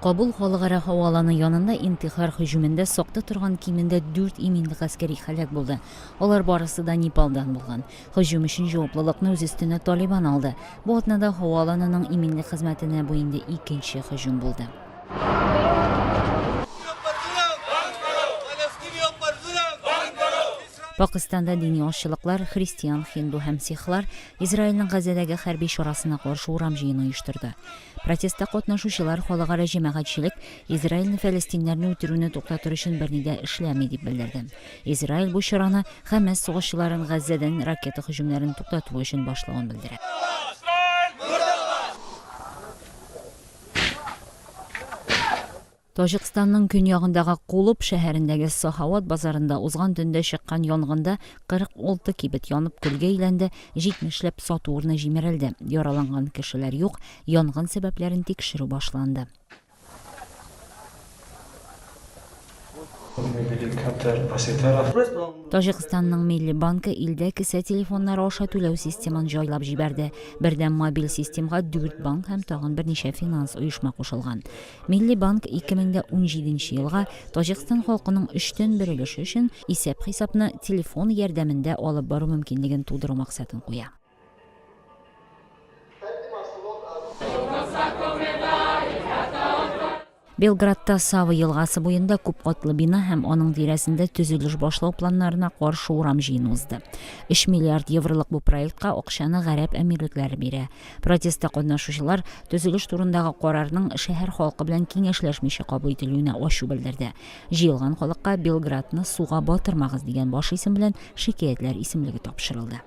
Кабул халыкара һава аланы янында интихар һөҗүмендә сакта торган кимендә дүрт иминлек гаскәри һәлак булды. Алар барысы да Непалдан булган. Һөҗүм өчен җаваплылыкны үз өстенә Талибан алды. Бу атнада һава аланының иминлек хезмәтенә бу инде икенче һөҗүм булды. Пакыстанда дини азчылыклар, христиан, хинду һәм сихлар Израильнең Газәдәге хәрби чарасына каршы урам җыены оештырды. Протестта катнашучылар халыкара җәмәгатьчелек Израильне фәләстиннәрне үтерүне туктатыр өчен берни дә эшләми дип белдерде. Израиль бу чараны Хәмәс сугышчыларын Газзәдән ракета һөҗүмнәрен туктату өчен башлавын белдерә. Таҗикстанның көньягындагы Кулоб шәһәрендәге Сахават базарында узган төндә чыккан янгында 46 кибет янып көлгә әйләнде, 70 ләп сату урыны җимерелде. Яраланган кешеләр юк, янгын сәбәпләрен тикшерү башланды. Таҗикстанның Милли банкы илдә кесә телефоннары аша түләү системын җайлап җибәрде. Бердәм мобиль системга дүрт банк һәм тагын берничә финанс оешма кушылган. Милли банк 2017 елга Таҗикстан халкының өчтән бер өлеше өчен исәп-хисапны телефон ярдәмендә алып бару мөмкинлеген тудыру максатын куя. Белградта Сава елгасы буенда күпкатлы бина һәм аның тирәсендә төзелеш башлау планнарына каршы урам җыены узды. 3 миллиард евролык бу проектка акчаны Гарәп Әмирлекләре бирә. Протестта катнашучылар төзелеш турындагы карарның шәһәр халкы белән киңәшләшмичә кабул ителүенә ачу белдерде. Җыелган халыкка Белградны суга батырмагыз дигән баш исем белән шикаятьләр исемлеге тапшырылды.